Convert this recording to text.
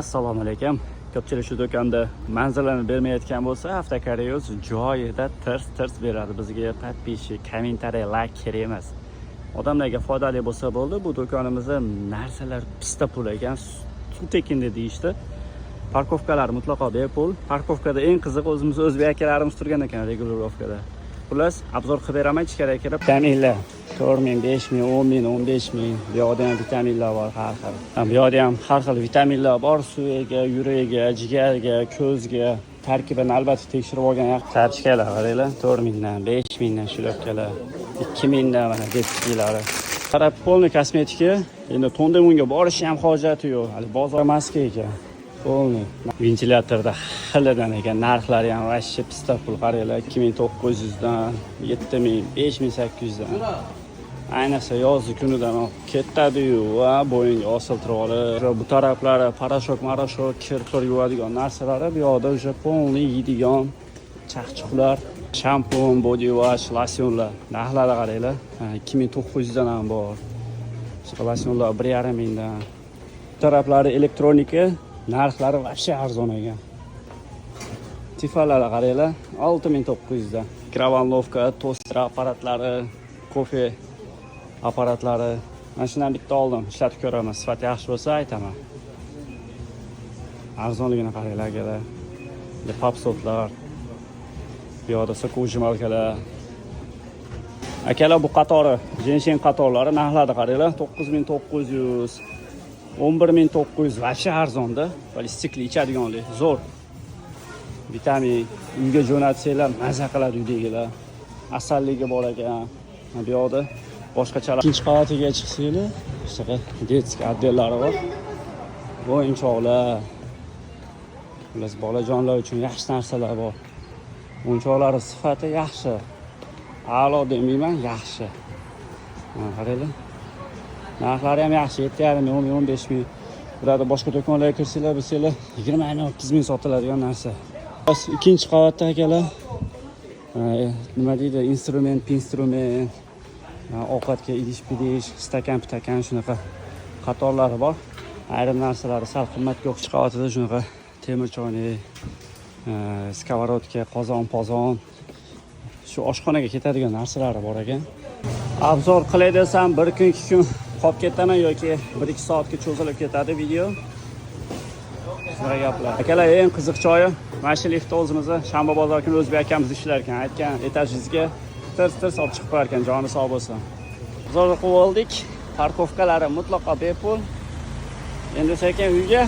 Assalomu alaykum. Ko'pchilik shu do'konda manzilini bermayotgan bo'lsa, Avtokoreys joyida tirs tirs beradi. Bizga подписчик, комментарий, лайк kerak emas. Odamlarga foydali bo'lsa bo'ldi. Bu do'konimizda narsalar pista pul ekan, suv tekinda deyishdi. Парковка lar mutlaqo bepul. Парковка da eng qizig'i, o'zimiz o'zbek akalarimiz turgan ekan регулировка da. Xullas, обзор qilib beraman ichkariga kirib. Vitaminlar 4 ming, 5 ming, 10 ming, 15 ming. Bu yoqda ham vitaminlar bor har xil. Ha, bu yoqda ham har xil vitaminlar bor: suviga, yuragiga, jigarga, ko'zga. Tarkibini albatta tekshirib olgan yaxshi. Kartochkalar qaranglar, 4 mingdan, 5 mingdan шляпка lar, 2 mingdan mana детский lari. Qarab, полный kosmetika. Endi Tondemunga borishni ham hojati yo'q. Hali bozor maska ekan. Полный. Ventilyatorda xilidan ekan, narxlari ham вообще pista pul, qaranglar, 2900 dan, 7000, 5800 dan. Ayniqsa yozgi kunidan ketadi-yu, va bo'yinga osiltirib olib, bu taraflari порошок, maroshok, kir pir yuvadigan narsalari, bu yoqda уже полный yeydigan chaqchiqlar, shampun, body wash, losyonlar. Narxlari qaranglar, 2900 dan ham bor. Shunaqa losyonlar 1,5 mingdan. Bu taraflari elektronika, narxlari вообще arzon ekan. Tefallar qaranglar, 6900 dan. Микроволновка, toster apparatlari, kofe apparatlari. Mana shundan bitta oldim, ishlatib ko'raman. Sifati yaxshi bo'lsa, aytaman. Arzonligini qaranglar, akalar. Попсотlar. Bu yoqda соковыжималка lar. Akalar, bu qatori, жеңшең qatorlari, narxlarni qaranglar, 9900, 11 900, вообще arzonda. Plastikli ichadiganlik, zo'r. Vitamin uyga jo'natsanglar, maza qiladi uydagilar. Asalligi bor ekan. Mana bu yoqda boshqachalar. Ikkinchi qavatiga chiqsanglar, shunaqa детский отдел lari bor. O'yinchoqlar. Xullas, bolajonlar uchun yaxshi narsalar bor. O'yinchoqlari sifati yaxshi. A'lo demayman, yaxshi. Mana qaranglar. Narxlari ham yaxshi, 7,5 ming, 10 ming, 15 ming. Bularda boshqa do'konlarga kirsanglar, bilsanglar, 20 ming, 30 ming sotiladigan narsa. Ikkinchi qavatda, akalar, nima deydi, instrument, instrument, ovqatga idish pidish, stakan pitakan, shunaqa qatorlari bor. Ayrim narsalari sal qimmatga o'xshash. Qavatida shunaqa temir choynak, сковородка, qozon pozon, shu oshxonaga ketadigan narsalari bor ekan. Обзор qilay desam, bir kun, 2 kun qolib ketaman yoki 1-2 soatga cho'zilib ketadi video. Shunaqa gaplar, akalar. Eng qiziq joyi, mana shu liftda o'zimizni shanba bozor kuni o'zbek akamiz ishlar ekan, aytgan etajingizga tirs tirs olib chiqib qo'yar ekan, joni sog' bo'lsin. Zo'r qilib oldik. Парковка lari mutlaqo bepul. Endi sekin uyga.